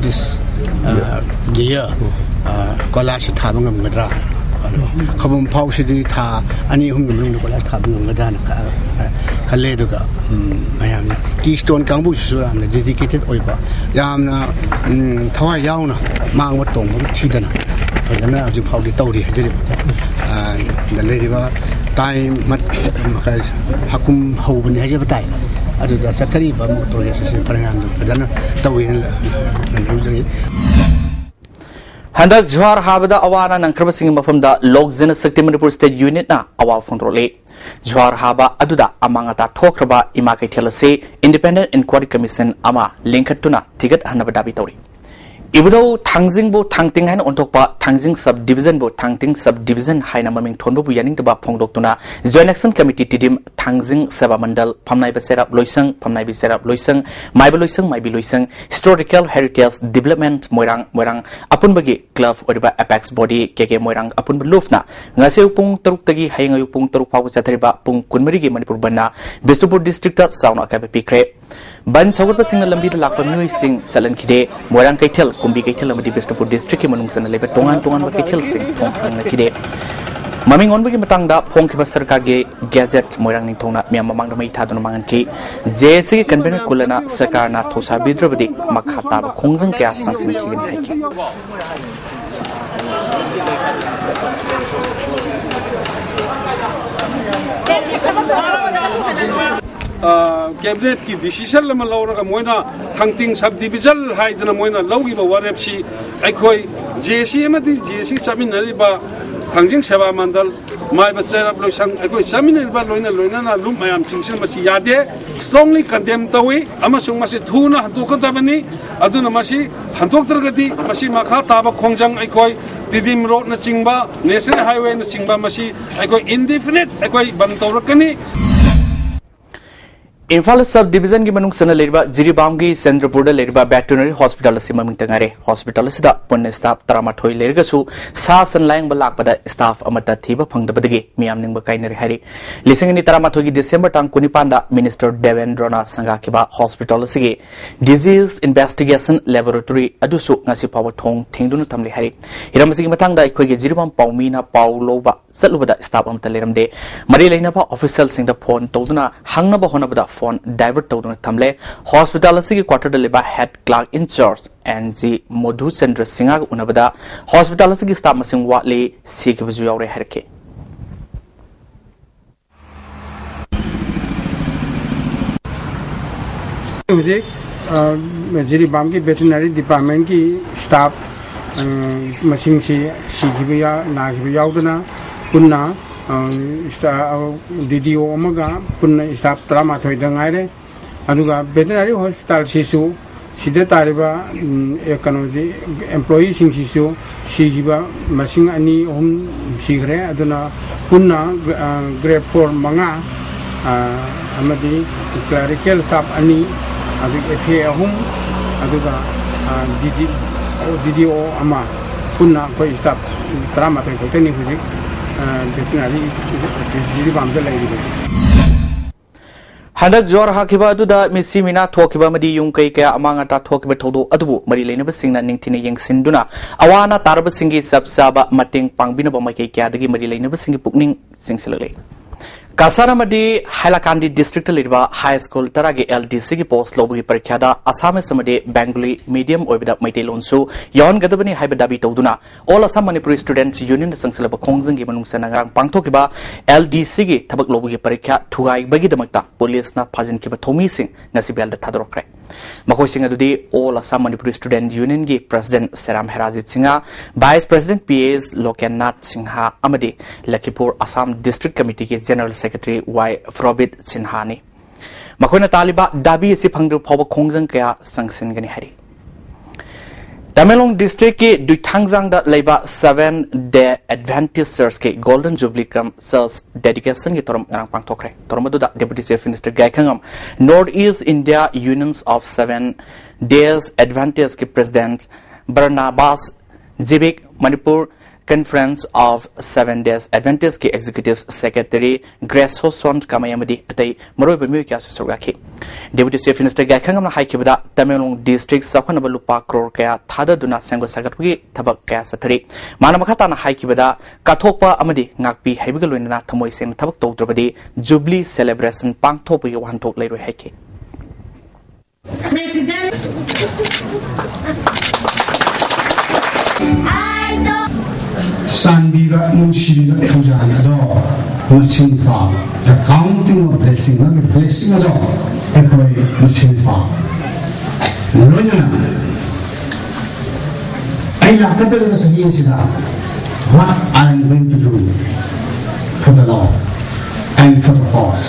This year ꯀꯣꯏꯂꯥꯁꯁꯤ ꯊꯥꯕ ꯉꯝꯒꯗ꯭ꯔꯥ? ꯑꯗꯣ ꯈꯧꯄꯨꯝ ꯐꯥꯎꯁꯤꯗꯤ ꯊꯥ ꯑꯅꯤ ꯑꯍꯨꯝꯒꯤ ꯃꯅꯨꯡꯗ ꯀꯣꯏꯂꯥꯁ ꯊꯥꯕ ꯉꯝꯒꯗ꯭ꯔꯥꯅ ꯈꯜꯂꯦ꯫ ꯑꯗꯨꯒ ꯃꯌꯥꯝꯅ Keystone ꯀꯥꯡꯕꯨꯁꯤꯁꯨ ꯌꯥꯝꯅ dedicated ꯑꯣꯏꯕ, ꯌꯥꯝꯅ ꯊꯋꯥꯏ ꯌꯥꯎꯅ ꯃꯥꯡꯕ ꯇꯣꯡꯕ ꯊꯤꯗꯅ ꯐꯖꯅ ꯍꯧꯖꯤꯛ ꯐꯥꯎꯗꯤ ꯇꯧꯔꯤ ꯍꯥꯏꯖꯔꯤꯕ꯫ ꯑ, ꯗ ꯂꯩꯔꯤꯕ ꯇꯥꯏ ꯃꯠ-, ꯃꯈꯥ ꯍꯀꯨꯝ ꯍꯧꯕꯅꯤ ꯍꯥꯏꯖꯕ ꯇꯥꯏ꯫ ꯑꯗꯨꯗ ꯆꯠꯊꯔꯤꯕ ꯑꯃꯨꯛ ꯄ꯭ꯔꯣꯒ꯭ꯔꯦꯁ ꯑꯁꯤ ꯐꯅꯌꯥꯝꯅ ꯐꯖꯅ ꯇꯧꯋꯦꯅ ꯂ-, ꯂꯧꯖꯔꯤ꯫ ꯍꯟꯗꯛ ꯖꯨꯍꯥꯔ ꯍꯥꯕꯗ ꯑꯋꯥ ꯑꯅꯥ ꯅꯪꯈ꯭ꯔꯕꯁꯤꯡꯒꯤ ꯃꯐꯝꯗ ꯂꯣꯛ ꯖꯅ ꯁꯛꯇꯤ ꯃꯅꯤꯄꯨꯔ ꯁ꯭ꯇꯦꯠ ꯌꯨꯅꯤꯠꯅ ꯑꯋꯥꯕ ꯐꯣꯡꯗꯣꯔꯛꯂꯤ꯫ ꯖꯨꯍꯥꯔ ꯍꯥꯕ ꯑꯗꯨꯗ ꯑꯃꯥꯡ ꯑꯇꯥ ꯊꯣꯛꯈ꯭ꯔꯕ ꯏꯃꯥ ꯀꯩꯊꯦꯜ ꯑꯁꯤ ꯏꯟꯗꯤꯄꯦꯟꯗꯦꯟ ꯏꯟꯀ꯭ꯋꯥꯔꯤ ꯀꯃꯤꯁꯟ ꯑꯃ ꯂꯤꯡꯈꯠꯇꯨꯅ ꯊꯤꯒꯠꯍꯟꯅꯕ ꯗꯥꯕꯤ ꯇꯧꯔꯤ꯫ ꯏꯕꯨꯙꯧ ꯊꯥꯡꯖꯤꯡꯕꯨ ꯊꯥꯡꯇꯤꯡ ꯍꯥꯏꯅ ꯑꯣꯟꯊꯣꯛꯄ ꯊꯥꯡꯖꯤꯡ ꯁꯕ ꯗꯤꯕꯤꯖꯟꯕꯨ ꯊꯥꯡꯇꯤꯡ ꯁꯕ ꯗꯤꯕꯤꯖꯟ ꯍꯥꯏꯅ ꯃꯃꯤꯡ ꯊꯣꯟꯕꯕꯨ ꯌꯥꯅꯤꯡꯗꯕ ꯐꯣꯡꯗꯣꯛꯇꯨꯅ ꯖꯣꯏꯟ ꯑꯦꯛꯁꯟ ꯀꯃꯤꯇꯤ ꯇꯤꯗꯤꯝ, ꯊꯥꯡꯖꯤꯡ ꯁꯦꯕꯥ ꯃꯟꯗꯜ, ꯐꯝꯅꯥꯏꯕ ꯆꯩꯔꯥꯞ ꯂꯣꯏꯁꯪ, ꯐꯝꯅꯥꯏꯕꯤ ꯆꯩꯔꯥꯞ ꯂꯣꯏꯁꯪ, ꯃꯥꯏꯕ ꯂꯣꯏꯁꯪ, ꯃꯥꯏꯕꯤ ꯂꯣꯏꯁꯪ, ꯍꯤꯁꯇꯣꯔꯤꯀꯦꯜ ꯍꯦꯔꯤꯇꯦꯖ ꯗꯤꯕꯂꯞꯃꯦꯟ ꯃꯣꯏꯔꯥꯡ, ꯃꯣꯏꯔꯥꯡ ꯑꯄꯨꯟꯕꯒꯤ ꯀ꯭ꯂꯕ ꯑꯣꯏꯔꯤꯕ ꯑꯦꯄꯦꯛꯁ ꯕꯣꯗꯤ ꯀꯦ ꯀꯦ ꯃꯣꯏꯔꯥꯡ ꯑꯄꯨꯟꯕ ꯂꯨꯞꯅ ꯉꯁꯤ ꯑꯌꯨꯛ ꯄꯨꯡ ꯇꯔꯨꯛꯇꯒꯤ ꯍꯌꯦꯡ ꯑꯌꯨꯛ ꯄꯨꯡ ꯇꯔꯨꯛ ꯐꯥꯎꯕ ꯆꯠꯊꯔꯤꯕ ꯄꯨꯡ ꯀꯨꯟꯃꯔꯤꯒꯤ ꯃꯅꯤꯄꯨꯔ ꯕꯟꯅ ꯕꯤꯁꯅꯨꯄꯨꯔ ꯗꯤꯁꯇ꯭ꯔꯤꯛꯇ ꯆꯥꯎꯅ ꯑꯀꯥꯏꯕ ꯄꯤꯈ꯭ꯔꯦ꯫ ꯕꯟ ꯁꯧꯒꯠꯄꯁꯤꯡꯅ ꯂꯝꯕꯤꯗ ꯂꯥꯛꯄ ꯃꯤꯑꯣꯏꯁꯤꯡ ꯆꯠꯍꯟꯈꯤꯗꯦ꯫ ꯃꯣꯏꯔꯥꯡ ꯀꯩꯊꯦꯜ, ꯀꯨꯝꯕꯤ ꯀꯩꯊꯦꯜ ꯑꯃꯗꯤ ꯕꯤꯁꯅꯨꯄꯨꯔ ꯗꯤꯁꯇ꯭ꯔꯤꯛꯀꯤ ꯃꯅꯨꯡ ꯆꯟꯅ ꯂꯩꯕ ꯇꯣꯉꯥꯟ ꯇꯣꯉꯥꯟꯕ ꯀꯩꯊꯦꯜꯁꯤꯡ ꯊꯣꯡ ꯍꯥꯡꯅꯈꯤꯗꯦ꯫ ꯃꯃꯤꯡ ꯑꯣꯟꯕꯒꯤ ꯃꯇꯥꯡꯗ ꯐꯣꯡꯈꯤꯕ ꯁꯔꯀꯥꯔꯒꯤ ꯒꯦꯖꯦꯠ ꯃꯣꯏꯔꯥꯡ ꯅꯤꯡꯊꯧꯅ ꯃꯤꯌꯥꯝ ꯃꯃꯥꯡꯗ ꯃꯩ ꯊꯥꯗꯨꯅ ꯃꯥꯡꯍꯟꯈꯤ꯫ ꯖꯦ ꯑꯦ ꯁꯤꯒꯤ ꯀꯟꯚꯦꯅꯔ ꯀꯨꯂꯅ ꯁꯔꯀꯥꯔꯅ ꯊꯧꯁꯥꯕꯤꯗ꯭ꯔꯕꯗꯤ ꯃꯈꯥ ꯇꯥꯕ ꯈꯣꯡꯖꯪ ꯀꯌꯥ ꯆꯪꯁꯤꯟꯈꯤꯒꯅꯤ ꯍꯥꯏꯈꯤ꯫ ꯑ, ꯀꯦꯕꯤꯅꯦꯠꯀꯤ ꯗꯤꯁꯤꯖꯟ ꯑꯃ ꯂꯧꯔꯒ ꯃꯣꯏꯅ ꯊꯥꯡꯇꯤꯡ ꯁꯕ ꯗꯤꯕꯤꯖꯟ ꯍꯥꯏꯗꯅ ꯃꯣꯏꯅ ꯂꯧꯈꯤꯕ ꯋꯥꯔꯦꯞꯁꯤ ꯑꯩꯈꯣꯏ ꯖꯦ ꯑꯦ ꯁꯤ ꯑꯃꯗꯤ ꯖꯦ ꯑꯦ ꯁꯤ ꯆꯠꯃꯤꯟꯅꯔꯤꯕ ꯊꯥꯡꯖꯤꯡ ꯁꯦꯕꯥ ꯃꯟꯗꯜ, ꯃꯥꯏꯕ ꯆꯩꯔꯞ ꯂꯣꯏꯁꯪ, ꯑꯩꯈꯣꯏ ꯆꯠꯃꯤꯟꯅꯔꯤꯕ ꯂꯣꯏꯅ ꯂꯣꯏꯅꯅ ꯂꯨꯞ ꯃꯌꯥꯝꯁꯤꯡꯁꯤꯅ ꯃꯁꯤ ꯌꯥꯗꯦ, strongly condemn ꯇꯧꯏ ꯑꯃꯁꯨꯡ ꯃꯁꯤ ꯊꯨꯅ ꯍꯟꯗꯣꯛꯀꯗꯕꯅꯤ꯫ ꯑꯗꯨꯅ ꯃꯁꯤ ꯍꯟꯗꯣꯛꯇ꯭ꯔꯒꯗꯤ ꯃꯁꯤ ꯃꯈꯥ ꯇꯥꯕ ꯈꯣꯡꯖꯪ ꯑꯩꯈꯣꯏ ꯇꯤꯗꯤꯝ ꯔꯣꯗꯅꯆꯤꯡꯕ, ꯅꯦꯁꯅꯦꯜ ꯍꯥꯏꯋꯦꯅꯆꯤꯡꯕ ꯃꯁꯤ ꯑꯩꯈꯣꯏ indefinite ꯑꯩꯈꯣꯏ ꯕꯟ ꯇꯧꯔꯛꯀꯅꯤ꯫ ꯏꯝꯐꯥꯜ ꯁꯕ ꯗꯤꯕꯤꯖꯟꯒꯤ ꯃꯅꯨꯡ ꯆꯟꯅ ꯂꯩꯔꯤꯕ ꯖꯤꯔꯤꯕꯥꯝꯒꯤ ꯆꯟꯗ꯭ꯔꯄꯨꯔꯗ ꯂꯩꯔꯤꯕ ꯚꯦꯇꯦꯔꯤꯅꯔꯤ ꯍꯣꯁꯄꯤꯇꯥꯜ ꯑꯁꯤ ꯃꯃꯤꯡꯇ ꯉꯥꯏꯔꯦ꯫ ꯍꯣꯁꯄꯤꯇꯥꯜ ꯑꯁꯤꯗ ꯄꯨꯟꯅ ꯁ꯭ꯇꯥꯐ ꯇꯔꯥꯃꯥꯊꯣꯏ ꯂꯩꯔꯒꯁꯨ ꯁꯥ ꯁꯟ ꯂꯥꯌꯦꯡꯕ ꯂꯥꯛꯄꯗ ꯁ꯭ꯇꯥꯐ ꯑꯃꯠꯇ ꯊꯤꯕ ꯐꯪꯗꯕꯗꯒꯤ ꯃꯤꯌꯥꯝ ꯅꯤꯡꯕ ꯀꯥꯏꯅꯔꯦ ꯍꯥꯏꯔꯤ꯫ ꯂꯤꯁꯤꯡ ꯑꯅꯤ ꯇꯔꯥꯃꯥꯊꯣꯏꯒꯤ ꯗꯤꯁꯦꯝꯕꯔ ꯇꯥꯡ ꯀꯨꯟꯅꯤꯄꯥꯟꯗ ꯃꯤꯅꯤꯁꯇꯔ ꯗꯦꯕꯦꯟꯗ꯭ꯔꯣꯅ ꯁꯪꯒꯥꯈꯤꯕ ꯍꯣꯁꯄꯤꯇꯥꯜ ꯑꯁꯤꯒꯤ ꯗꯤꯖꯤꯖ ꯏꯟꯚꯦꯁꯇꯤꯒꯦꯁꯟ ꯂꯦꯕꯣꯔꯦꯇꯣꯔꯤ ꯑꯗꯨꯁꯨ ꯉꯁꯤ ꯐꯥꯎꯕ ꯊꯣꯡ ꯊꯤꯡꯗꯨꯅ ꯊꯝꯂꯤ ꯍꯥꯏꯔꯤ꯫ ꯍꯤꯔꯝ ꯑꯁꯤꯒꯤ ꯃꯇꯥꯡꯗ ꯑꯩꯈꯣꯏꯒꯤ ꯖꯤꯔꯤꯕꯥꯝ ꯄꯥꯎꯃꯤꯅ ꯄꯥꯎ ꯂꯧꯕ ꯆꯠꯂꯨꯕꯗ ꯁ꯭ꯇꯥꯐ ꯑꯃꯠꯇ ꯂꯩꯔꯝꯗꯦ꯫ ꯃꯔꯤ ꯂꯩꯅꯕ ꯑꯣꯐꯤꯁꯤꯌꯦꯜꯁꯤꯡꯗ ꯐꯣꯟ ꯇꯧꯗꯨꯅ ꯍꯪꯅꯕ ꯍꯣꯠꯅꯕꯗ ꯐꯣꯟ ꯗꯥꯏꯚꯔꯠ ꯇꯧꯗꯨꯅ ꯊꯝꯂꯦ꯫ ꯍꯣꯁꯄꯤꯇꯥꯜ ꯑꯁꯤꯒꯤ ꯀ꯭ꯋꯥꯇꯔꯗ ꯂꯩꯕ head clerk incharge N G Modhuchandra ꯁꯤꯡꯍꯒ ꯎꯅꯕꯗ ꯍꯣꯁꯄꯤꯇꯥꯜ ꯑꯁꯤꯒꯤ ꯁ꯭ꯇꯥꯐ ꯃꯁꯤꯡ ꯋꯥꯠꯂꯤ, ꯁꯤꯈꯤꯕꯁꯨ ꯌꯥꯎꯔꯦ ꯍꯥꯏꯔꯛꯈꯤ꯫ ꯍꯧꯖꯤꯛ ꯑ, ꯖꯤꯔꯤꯕꯥꯝꯒꯤ ꯚꯦꯇꯤꯅꯔꯤ ꯗꯤꯄꯥꯔꯠꯃꯦꯟꯒꯤ ꯁ꯭ꯇꯥꯐ, ꯑ, ꯃꯁꯤꯡꯁꯤ ꯁꯤꯈꯤꯕ ꯌꯥ-, ꯅꯥꯈꯤꯕ ꯌꯥꯎꯗꯅ ꯄꯨꯟꯅ, ꯑ, ꯁ꯭ꯇꯥ-, ꯑ, ꯗꯤ ꯗꯤ ꯑꯣ ꯑꯃꯒ ꯄꯨꯟꯅ ꯁ꯭ꯇꯥꯐ ꯇꯔꯥꯃꯥꯊꯣꯏꯗ ꯉꯥꯏꯔꯦ꯫ ꯑꯗꯨꯒ ꯚꯦꯇꯤꯅꯔꯤ ꯍꯣꯁꯄꯤꯇꯥꯜꯁꯤꯁꯨ ꯁꯤꯗ ꯇꯥꯔꯤꯕ, ꯎꯝ, ꯑꯦ, ꯀꯩꯅꯣꯁꯤ, ꯑꯦꯝꯄ꯭ꯂꯣꯌꯤꯁꯤꯡꯁꯤꯁꯨ ꯁꯤꯈꯤꯕ ꯃꯁꯤꯡ ꯑꯅꯤ ꯑꯍꯨꯝ ꯁꯤꯈ꯭ꯔꯦ꯫ ꯑꯗꯨꯅ ꯄꯨꯟꯅ, ꯑ, ꯒ꯭ꯔꯦꯗ ꯐꯣꯔ ꯃꯉꯥ, ꯑ, ꯑꯃꯗꯤ ꯀ꯭ꯂꯦꯔꯤꯀꯦꯜ ꯁ꯭ꯇꯥꯐ ꯑꯅꯤ, ꯑꯗꯨꯒ ꯑꯦꯐ ꯑꯦ ꯑꯍꯨꯝ, ꯑꯗꯨꯒ, ꯑ, ꯗꯤ ꯗꯤ, ꯗꯤ ꯗꯤ ꯑꯣ ꯑꯃ, ꯄꯨꯟꯅ ꯑꯩꯈꯣꯏ ꯁ꯭ꯇꯥꯐ ꯇꯔꯥꯃꯥꯊꯣꯏ ꯈꯛꯇꯅꯤ ꯍꯧꯖꯤꯛ, ꯑ, ꯚꯦꯇꯤꯅꯔꯤ ꯖꯤꯔꯤꯕꯥꯝꯗ ꯂꯩꯔꯤꯕꯁꯤ꯫ ꯍꯟꯗꯛ ꯖ꯭ꯋꯥꯔ ꯍꯥꯈꯤꯕ ꯑꯗꯨꯗ ꯃꯤꯁꯤ ꯃꯤꯅꯥ ꯊꯣꯛꯈꯤꯕ ꯑꯃꯗꯤ ꯌꯨꯝ ꯀꯩ ꯀꯌꯥ ꯑꯃꯥꯡ ꯑꯇꯥ ꯊꯣꯛꯈꯤꯕ ꯊꯧꯗꯣꯛ ꯑꯗꯨꯕꯨ ꯃꯔꯤ ꯂꯩꯅꯕꯁꯤꯡꯅ ꯅꯤꯡꯊꯤꯅ ꯌꯦꯡꯁꯤꯟꯗꯨꯅ ꯑꯋꯥ ꯑꯅꯥ ꯇꯥꯔꯕꯁꯤꯡꯒꯤ ꯆꯞ ꯆꯥꯕ ꯃꯇꯦꯡ ꯄꯥꯡꯕꯤꯅꯕ ꯃꯥꯏꯀꯩ ꯀꯌꯥꯗꯒꯤ ꯃꯔꯤ ꯂꯩꯅꯕꯁꯤꯡꯒꯤ ꯄꯨꯛꯅꯤꯡ ꯆꯤꯡꯁꯤꯜꯂꯛꯂꯤ꯫ ꯀꯁꯥꯔ ꯑꯃꯗꯤ ꯍꯥꯏꯂꯥꯀꯥꯟꯗꯤ ꯗꯤꯁꯇ꯭ꯔꯤꯛꯇ ꯂꯩꯔꯤꯕ ꯍꯥꯏ ꯁ꯭ꯀꯨꯜ ꯇꯔꯥꯒꯤ ꯑꯦꯜ ꯗꯤ ꯁꯤꯒꯤ ꯄꯣꯁ ꯂꯧꯕꯒꯤ ꯄꯔꯤꯈ꯭ꯌꯥꯗ ꯑꯁꯥꯃꯤꯁ ꯑꯃꯗꯤ ꯕꯦꯡꯒꯂꯤ ꯃꯤꯗꯤꯌꯝ ꯑꯣꯏꯕꯗ ꯃꯩꯇꯩꯂꯣꯟꯁꯨ ꯌꯥꯎꯍꯟꯒꯗꯕꯅꯤ ꯍꯥꯏꯕ ꯗꯥꯕꯤ ꯇꯧꯗꯨꯅ All Assam Manipuri Students Union ꯆꯪꯁꯤꯜꯂꯕ ꯈꯣꯡꯖꯪꯒꯤ ꯃꯅꯨꯡ ꯆꯟꯅ ꯉꯔꯥꯡ ꯄꯥꯡꯊꯣꯛꯈꯤꯕ ꯑꯦꯜ ꯗꯤ ꯁꯤꯒꯤ ꯊꯕꯛ ꯂꯧꯕꯒꯤ ꯄꯔꯤꯈ꯭ꯌꯥ ꯊꯨꯒꯥꯏꯕꯒꯤꯗꯃꯛꯇ ꯄꯨꯂꯤꯁꯅ ꯐꯥꯖꯤꯟꯈꯤꯕ ꯊꯧꯃꯤꯁꯤꯡ ꯉꯁꯤ ꯕꯦꯜꯗ ꯊꯥꯗꯣꯔꯛꯈ꯭ꯔꯦ꯫ ꯃꯈꯣꯏꯁꯤꯡ ꯑꯗꯨꯗꯤ All Assam Manipuri Student Unionꯒꯤ President ꯁꯦꯔꯥꯝ ꯍꯦꯔꯥꯖꯤꯠ Singh, Vice President P S ꯂꯣꯀꯦꯟꯅꯥꯊ Singh ꯑꯃꯗꯤ ꯂꯈꯤꯄꯨꯔ Assam District Committeeꯒꯤ General Secretary ꯋꯥꯏ ꯄ꯭ꯔꯣꯕꯤꯠ ꯁꯤꯟꯍꯥꯅꯤ꯫ ꯃꯈꯣꯏꯅ ꯇꯥꯜꯂꯤꯕ ꯗꯥꯕꯤ ꯑꯁꯤ ꯐꯪꯗ꯭ꯔꯤꯕ ꯐꯥꯎꯕ ꯈꯣꯡꯖꯪ ꯀꯌꯥ ꯆꯪꯁꯤꯟꯒꯅꯤ ꯍꯥꯏꯔꯤ꯫ ꯇꯃꯦꯡꯂꯣꯡ ꯗꯤꯁꯇ꯭ꯔꯤꯛꯀꯤ ꯗꯨꯏꯊꯥꯡꯖꯥꯡꯗ ꯂꯩꯕ Seventh Day Adventist Churchꯀꯤ Golden Jubilee cum Church Dedicationꯒꯤ ꯊꯧꯔꯝ ꯉꯔꯥꯡ ꯄꯥꯡꯊꯣꯛꯈ꯭ꯔꯦ꯫ ꯊꯧꯔꯝ ꯑꯗꯨꯗ Deputy Chief Minister ꯒꯥꯏꯈꯉꯝ, North East India Unions of Seventh Days Adventistꯀꯤ President ꯕꯔꯅꯥꯕꯥꯁ ꯖꯤꯕꯤꯛ, Manipur Conference of Seven Days Adventist ꯀꯤ Executive Secretary Grace Hoson Kamai ꯑꯃꯗꯤ ꯑꯇꯩ ꯃꯔꯨꯑꯣꯏꯕ ꯃꯤꯑꯣꯏ ꯀꯌꯥꯁꯨ ꯁꯔꯨꯛ ꯌꯥꯈꯤ꯫ Deputy Chief Minister ꯒꯥꯏꯈꯪ ꯑꯃꯅ ꯍꯥꯏꯈꯤꯕꯗ, ꯇꯃꯦꯡꯂꯣꯡ district ꯆꯥꯎꯈꯠꯅꯕ ꯂꯨꯄꯥ ꯀ꯭ꯔꯣꯔ ꯀꯌꯥ ꯊꯥꯗꯗꯨꯅ ꯁꯦꯝꯒꯠ ꯁꯥꯒꯠꯄꯒꯤ ꯊꯕꯛ ꯀꯌꯥ ꯆꯠꯊꯔꯤ꯫ ꯃꯥꯅ ꯃꯈꯥ ꯇꯥꯅ ꯍꯥꯏꯈꯤꯕꯗ, ꯀꯠꯊꯣꯛꯄ ꯑꯃꯗꯤ ꯉꯥꯛꯄꯤ ꯍꯩꯕꯒ ꯂꯣꯏꯅꯅ ꯊꯃꯣꯏ ꯁꯦꯡꯅ ꯊꯕꯛ ꯇꯧꯗ꯭ꯔꯕꯗꯤ Jubilee celebration ꯄꯥꯡꯊꯣꯛꯄꯒꯤ ꯋꯥꯍꯟꯊꯣꯛ ꯂꯩꯔꯣꯏ ꯍꯥꯏꯈꯤ꯫ ꯆꯥꯟꯕꯤꯕ, ꯅꯨꯡꯁꯤꯕꯤꯕ ꯊꯧꯖꯥꯜ ꯑꯗꯣ ꯃꯁꯤꯡ ꯄꯥꯎ꯫ The counting of blessing, ꯅꯪꯒꯤ blessing ꯑꯗꯣ ꯑꯩꯈꯣꯏ ꯃꯁꯤꯡ ꯄꯥꯎ꯫ ꯂꯣꯏꯅꯅ ꯑꯩ ꯂꯥꯛꯀꯗꯧꯔꯤꯕ ꯆꯍꯤ ꯑꯁꯤꯗ what I am going to do for the Lord and for the cause.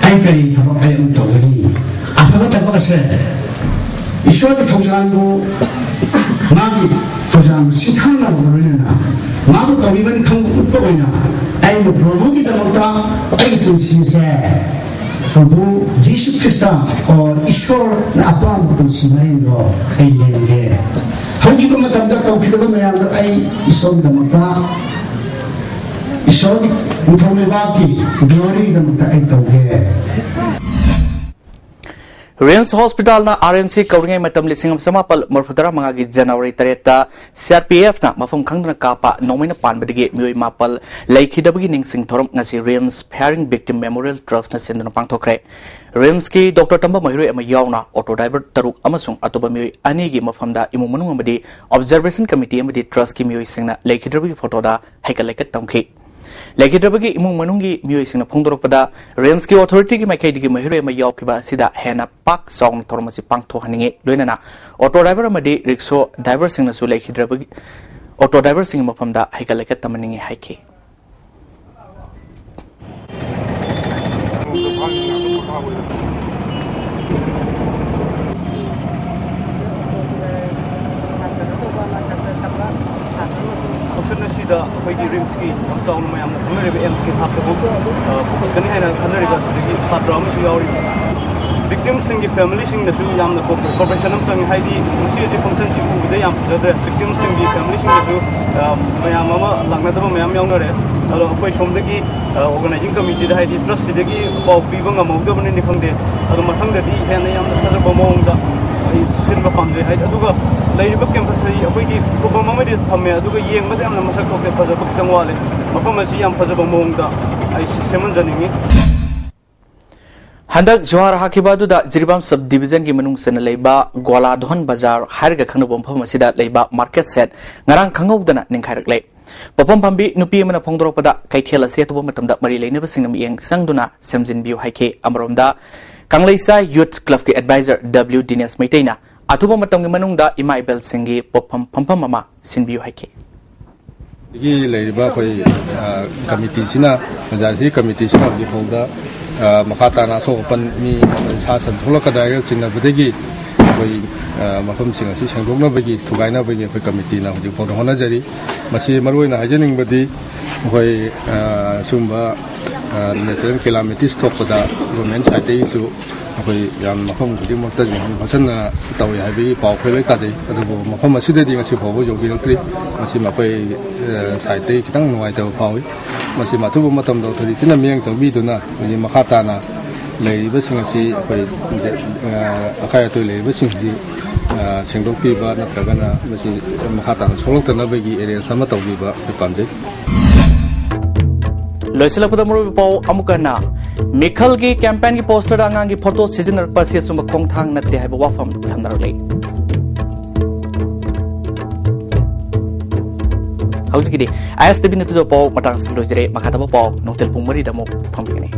ꯑꯩ ꯀꯔꯤ ꯊꯕꯛ ꯑꯩ ꯑꯃ ꯇꯧꯒꯅꯤ? ꯑꯐꯕ ꯊꯕꯛ ꯑꯁꯦ ꯏꯁꯣꯔꯒꯤ ꯊꯧꯖꯥꯜꯕꯨ, ꯃꯥꯒꯤ ꯊꯧꯖꯥꯜꯕꯨ ꯁꯤꯡꯊꯥꯅꯕꯒ ꯂꯣꯏꯅꯅ ꯃꯥꯕꯨ ꯇꯧꯔꯤꯕꯅꯤ ꯈꯪꯕ ꯎꯠꯄ ꯑꯣꯏꯅ ꯑꯩꯅ ꯄ꯭ꯔꯚꯨꯒꯤꯗꯃꯛꯇ ꯑꯩꯒꯤ ꯄꯨꯟꯁꯤꯁꯦ ꯄ꯭ꯔꯚꯨ ꯖꯤꯁꯨ ꯈ꯭ꯔꯤꯁꯇ ꯑꯣꯔ ꯏꯁꯣꯔꯅ ꯑꯄꯥꯝꯕ ꯄꯨꯟꯁꯤ ꯃꯔꯦꯜꯗꯣ ꯑꯩ ꯂꯦꯟꯒꯦ꯫ ꯍꯧꯈꯤꯕ ꯃꯇꯝꯗ ꯇꯧꯈꯤꯗꯕ ꯃꯌꯥꯝꯗꯣ ꯑꯩ ꯏꯁꯣꯔꯒꯤꯗꯃꯛꯇ, ꯏꯁꯣꯔꯒꯤ ꯅꯤꯡꯊꯧ ꯂꯩꯕꯥꯛꯀꯤ ꯒ꯭ꯂꯣꯔꯤꯒꯤꯗꯃꯛꯇ ꯑꯩ ꯇꯧꯒꯦ꯫ ꯔꯤꯝꯁ ꯍꯣꯁꯄꯤꯇꯥꯜꯅ ꯑꯥꯔ ꯑꯦꯝ ꯁꯤ ꯀꯧꯔꯤꯉꯩ ꯃꯇꯝ ꯂꯤꯁꯤꯡ ꯑꯃ ꯆꯃꯥꯄꯜ ꯃꯔꯤꯐꯨ ꯇꯔꯥ ꯃꯉꯥꯒꯤ ꯖꯅꯋꯥꯔꯤ ꯇꯔꯦꯠꯇ ꯁꯤ ꯑꯥꯔ ꯄꯤ ꯑꯦꯐꯅ ꯃꯐꯝ ꯈꯪꯗꯅ ꯀꯥꯞꯄ ꯅꯣꯡꯃꯩꯅ ꯄꯥꯟꯕꯗꯒꯤ ꯃꯤꯑꯣꯏ ꯃꯥꯄꯜ ꯂꯩꯈꯤꯗꯕꯒꯤ ꯅꯤꯡꯁꯤꯡ ꯊꯧꯔꯝ ꯉꯁꯤ ꯔꯤꯝꯁ Firing Victim Memorial Trustꯅ ꯁꯤꯟꯗꯨꯅ ꯄꯥꯡꯊꯣꯛꯈ꯭ꯔꯦ꯫ ꯔꯤꯝꯁꯀꯤ ꯗꯣꯛꯇꯔ ꯇꯝꯕ ꯃꯍꯩꯔꯣꯏ ꯑꯃ ꯌꯥꯎꯅ ꯑꯣꯇꯣ ꯗ꯭ꯔꯥꯏꯚꯔ ꯇꯔꯨꯛ ꯑꯃꯁꯨꯡ ꯑꯇꯣꯞꯄ ꯃꯤꯑꯣꯏ ꯑꯅꯤꯒꯤ ꯃꯐꯝꯗ ꯏꯃꯨꯡ ꯃꯅꯨꯡ ꯑꯃꯗꯤ ꯑꯣꯕꯖꯔꯕꯦꯁꯟ ꯀꯃꯤꯇꯤ ꯑꯃꯗꯤ ꯇ꯭ꯔꯁꯀꯤ ꯃꯤꯑꯣꯏꯁꯤꯡꯅ ꯂꯩꯈꯤꯗ꯭ꯔꯕꯒꯤ ꯐꯣꯇꯣꯗ ꯍꯩꯀꯠ ꯂꯩꯀꯠ ꯇꯝꯈꯤ꯫ ꯂꯩꯈꯤꯗ꯭ꯔꯕꯒꯤ ꯏꯃꯨꯡ ꯃꯅꯨꯡꯒꯤ ꯃꯤꯑꯣꯏꯁꯤꯡꯅ ꯐꯣꯡꯗꯣꯔꯛꯄꯗ, ꯔꯤꯝꯁꯀꯤ ꯑꯣꯊꯣꯔꯤꯇꯤꯒꯤ ꯃꯥꯏꯀꯩꯗꯒꯤ ꯃꯍꯩꯔꯣꯏ ꯑꯃ ꯌꯥꯎꯈꯤꯕ ꯑꯁꯤꯗ ꯍꯦꯟꯅ ꯄꯥꯛ ꯆꯥꯎꯅ ꯊꯧꯔꯝ ꯑꯁꯤ ꯄꯥꯡꯊꯣꯛꯍꯟꯅꯤꯡꯏ꯫ ꯂꯣꯏꯅꯅ ꯑꯣꯇꯣ ꯗ꯭ꯔꯥꯏꯚꯔ ꯑꯃꯗꯤ ꯔꯤꯛꯁꯣ ꯗ꯭ꯔꯥꯏꯚꯔꯁꯤꯡꯅꯁꯨ ꯂꯩꯈꯤꯗ꯭ꯔꯕꯒꯤ, ꯑꯣꯇꯣ ꯗ꯭ꯔꯥꯏꯚꯔꯁꯤꯡꯒꯤ ꯃꯐꯝꯗ ꯍꯩꯀꯠ ꯂꯩꯀꯠ ꯇꯝꯍꯟꯅꯤꯡꯏ ꯍꯥꯏꯈꯤ꯫ ꯐꯪꯁꯟ ꯑꯁꯤꯗ ꯑꯩꯈꯣꯏꯒꯤ ꯔꯤꯝꯁꯀꯤ ꯌꯥꯝ ꯆꯥꯎꯅ ꯃꯌꯥꯝꯅ ꯈꯪꯅꯔꯤꯕ ꯑꯦꯝꯁꯀꯤ ꯊꯥꯛꯇ ꯄꯨꯈꯠꯀꯅꯤ ꯍꯥꯏꯅ ꯈꯟꯅꯔꯤꯕ ꯑꯁꯤꯗꯒꯤ ꯁꯥꯇ꯭ꯔ ꯑꯃꯁꯨ ꯌꯥꯎꯔꯤ꯫ ꯚꯤꯛꯇꯤꯝꯁꯤꯡꯒꯤ ꯐꯦꯃꯤꯂꯤꯁꯤꯡꯅꯁꯨ ꯌꯥꯝꯅ ꯀꯣꯑꯣꯄꯔꯦꯁꯟ ꯑꯃ ꯆꯪꯉꯤ꯫ ꯍꯥꯏꯗꯤ ꯉꯁꯤ ꯑꯁꯤ ꯐꯪꯁꯟꯁꯤ ꯎꯕꯗ ꯌꯥꯝ ꯐꯖꯗ꯭ꯔꯦ꯫ ꯚꯤꯛꯇꯤꯝꯁꯤꯡꯒꯤ ꯐꯦꯃꯤꯂꯤꯁꯤꯡꯅꯁꯨ, ꯑ, ꯃꯌꯥꯝ ꯑꯃ ꯂꯥꯛꯅꯗꯕ ꯃꯌꯥꯝ ꯌꯥꯎꯅꯔꯦ꯫ ꯑꯗꯣ ꯑꯩꯈꯣꯏ ꯁꯣꯝꯗꯒꯤ, ꯑ, ꯑꯣꯔꯒꯅꯥꯏꯖꯤꯡ ꯀꯃꯤꯇꯤꯗ, ꯍꯥꯏꯗꯤ ꯇ꯭ꯔꯁꯁꯤꯗꯒꯤ ꯄꯥꯎ ꯄꯤꯕ ꯉꯝꯍꯧꯗꯕꯅꯤꯗꯤ ꯈꯪꯗꯦ꯫ ꯑꯗꯣ ꯃꯊꯪꯗꯗꯤ ꯍꯦꯟꯅ ꯌꯥꯝꯅ ꯐꯖꯕ ꯃꯑꯣꯡꯗ ꯑꯩ ꯁꯤꯟꯕ ꯄꯥꯝꯖꯩ꯫ ꯍꯥꯏꯗꯤ ꯑꯗꯨꯒ ꯂꯩꯔꯤꯕ ꯀꯦꯝꯄꯁ ꯑꯁꯤ ꯑꯩꯈꯣꯏꯒꯤ ꯈꯨꯕꯝ ꯑꯃꯗꯤ ꯊꯝꯃꯦ, ꯑꯗꯨꯒ ꯌꯦꯡꯕꯗ ꯌꯥꯝꯅ ꯃꯁꯛ ꯊꯣꯛꯇꯦ, ꯐꯖꯕ ꯈꯤꯇꯪ ꯋꯥꯠꯂꯦ꯫ ꯃꯐꯝ ꯑꯁꯤ ꯌꯥꯝ ꯐꯖꯕ ꯃꯑꯣꯡꯗ ꯑꯩ ꯁꯤ-, ꯁꯦꯝꯍꯟꯖꯅꯤꯡꯉꯤ꯫ ꯍꯟꯗꯛ ꯖꯣꯍꯥꯔ ꯍꯥꯈꯤꯕ ꯑꯗꯨꯗ ꯖꯤꯔꯤꯕꯥꯝ ꯁꯕ ꯗꯤꯕꯤꯖꯟꯒꯤ ꯃꯅꯨꯡ ꯆꯟꯅ ꯂꯩꯕ ꯒ꯭ꯋꯥꯂꯥ ꯙꯣꯟ ꯕꯖꯥꯔ ꯍꯥꯏꯔꯒ ꯈꯪꯅꯕ ꯃꯐꯝ ꯑꯁꯤꯗ ꯂꯩꯕ ꯃꯥꯔꯀꯦꯠ ꯁꯦꯠ ꯉꯔꯥꯡ ꯈꯪꯍꯧꯗꯅ ꯅꯤꯡꯈꯥꯏꯔꯛꯂꯦ꯫ ꯄꯣꯠꯐꯝ ꯐꯝꯕꯤ ꯅꯨꯄꯤ ꯑꯃꯅ ꯐꯣꯡꯗꯣꯔꯛꯄꯗ ꯀꯩꯊꯦꯜ ꯑꯁꯤ ꯑꯊꯨꯕ ꯃꯇꯝꯗ ꯃꯔꯤ ꯂꯩꯅꯕꯁꯤꯡꯅ ꯃꯤꯠꯌꯦꯡ ꯆꯪꯗꯨꯅ ꯁꯦꯝꯖꯤꯟꯕꯤꯌꯨ ꯍꯥꯏꯈꯤ꯫ ꯑꯃꯔꯣꯝꯗ ꯀꯪꯂꯩꯆꯥꯏ ꯌꯨꯠ ꯀ꯭ꯂꯕꯀꯤ ꯑꯦꯗꯚꯥꯏꯖꯔ ꯗꯕ꯭ꯂꯤꯎ ꯗꯤꯅꯦꯁ ꯃꯩꯇꯩꯅ ꯑꯊꯨꯕ ꯃꯇꯝꯒꯤ ꯃꯅꯨꯡꯗ ꯏꯃꯥ ꯏꯕꯦꯜꯁꯤꯡꯒꯤ ꯄꯣꯠꯐꯝ ꯐꯝꯐꯝ ꯑꯃ ꯁꯤꯟꯕꯤꯌꯨ ꯍꯥꯏꯈꯤ꯫ ꯁꯤꯒꯤ ꯂꯩꯔꯤꯕ ꯑꯩꯈꯣꯏ, ꯑ, ꯀꯃꯤꯇꯤꯁꯤꯅ, ꯄꯟꯆꯥꯌꯠꯀꯤ ꯀꯃꯤꯇꯤꯁꯤꯅ ꯍꯧꯖꯤꯛ ꯐꯥꯎꯗ, ꯑ, ꯃꯈꯥ ꯇꯥꯅ ꯑꯁꯣꯛ ꯑꯄꯟ ꯃꯤ ꯁꯥ ꯁꯟ ꯊꯣꯛꯂꯛꯀꯗ꯭ꯔꯥ ꯍꯥꯏꯅ ꯆꯤꯡꯅꯕꯗꯒꯤ ꯑꯩꯈꯣꯏ, ꯑ, ꯃꯐꯝꯁꯤꯡ ꯑꯁꯤ ꯁꯦꯡꯗꯣꯛꯅꯕꯒꯤ, ꯊꯨꯒꯥꯏꯅꯕꯒꯤ ꯑꯩꯈꯣꯏ ꯀꯃꯤꯇꯤꯅ ꯍꯧꯖꯤꯛ ꯐꯥꯎꯗ ꯍꯣꯠꯅꯖꯔꯤ꯫ ꯃꯁꯤ ꯃꯔꯨꯑꯣꯏꯅ ꯍꯥꯏꯖꯅꯤꯡꯕꯗꯤ ꯑꯩꯈꯣꯏ, ꯑ, ꯁꯤꯒꯨꯝꯕ, ꯑ, ꯅꯦꯆꯔꯦꯜ ꯀꯦꯂꯥꯃꯤꯇꯤꯁ ꯊꯣꯛꯄꯗ ꯒꯣꯔꯃꯦꯟ ꯁꯥꯏꯠꯇꯒꯤꯁꯨ ꯑꯩꯈꯣꯏ ꯌꯥꯝ ꯃꯐꯝ ꯈꯨꯗꯤꯡꯃꯛꯇ ꯌꯦꯡꯁꯤꯟ ꯈꯣꯠꯆꯟꯅ ꯇꯧꯏ ꯍꯥꯏꯕꯒꯤ ꯄꯥꯎ ꯑꯩꯈꯣꯏ ꯂꯣꯏ ꯇꯥꯖꯩ꯫ ꯑꯗꯨꯕꯨ ꯃꯐꯝ ꯑꯁꯤꯗꯗꯤ ꯉꯁꯤ ꯐꯥꯎꯕ ꯌꯧꯕꯤꯔꯛꯇ꯭ꯔꯤ꯫ ꯃꯁꯤꯃ ꯑꯩꯈꯣꯏ, ꯑ, ꯁꯥꯏꯠꯇꯒꯤ ꯈꯤꯇꯪ ꯅꯨꯡꯉꯥꯏꯇꯕ ꯐꯥꯎꯏ꯫ ꯃꯁꯤꯃ ꯑꯊꯨꯕ ꯃꯇꯝꯗ ꯑꯣꯊꯣꯔꯤꯇꯤꯅ ꯃꯤꯠꯌꯦꯡ ꯆꯪꯕꯤꯗꯨꯅ ꯍꯧꯖꯤꯛ ꯃꯈꯥ ꯇꯥꯅ ꯂꯩꯔꯤꯕꯁꯤꯡ ꯑꯁꯤ ꯑꯩꯈꯣꯏ, ꯑ, ꯑꯀꯥꯏ ꯑꯇꯣꯏ ꯂꯩꯔꯤꯕꯁꯤꯡꯁꯤ, ꯑ, ꯁꯦꯡꯗꯣꯛꯄꯤꯕ ꯅꯠꯇ꯭ꯔꯒꯅ ꯃꯁꯤ ꯃꯈꯥ ꯇꯥꯅ ꯁꯣꯛꯂꯛꯇꯅꯕꯒꯤ ꯑꯦꯔꯦꯟꯖ ꯑꯃ ꯇꯧꯕꯤꯕ ꯑꯩꯈꯣꯏ ꯄꯥꯝꯖꯩ꯫ ꯂꯣꯏꯁꯤꯜꯂꯛꯄꯗ ꯃꯔꯨꯑꯣꯏꯕ ꯄꯥꯎ ꯑꯃꯨꯛꯀ ꯍꯟꯅ, ꯃꯤꯈꯜꯒꯤ ꯀꯦꯝꯄꯦꯟꯒꯤ ꯄꯣꯁꯇꯔꯗ ꯑꯉꯥꯡꯒꯤ ꯐꯣꯇꯣ ꯁꯤꯖꯤꯟꯅꯔꯛꯄ ꯑꯁꯤ ꯑꯆꯨꯝꯕ ꯈꯣꯡꯊꯥꯡ ꯅꯠꯇꯦ ꯍꯥꯏꯕ ꯋꯥꯐꯝ ꯊꯝꯅꯔꯛꯂꯤ꯫ ꯍꯧꯖꯤꯛꯀꯤꯗꯤ ꯑꯥꯏ ꯑꯦꯁ ꯇꯤ ꯚꯤꯅ ꯄꯤꯖꯕ ꯄꯥꯎ ꯃꯇꯥꯡꯁꯤꯗ ꯂꯣꯏꯖꯔꯦ꯫ ꯃꯈꯥ ꯇꯥꯕ ꯄꯥꯎ ꯅꯨꯡꯊꯤꯜ ꯄꯨꯡ ꯃꯔꯤꯗ ꯑꯃꯨꯛ ꯐꯪꯕꯤꯒꯅꯤ꯫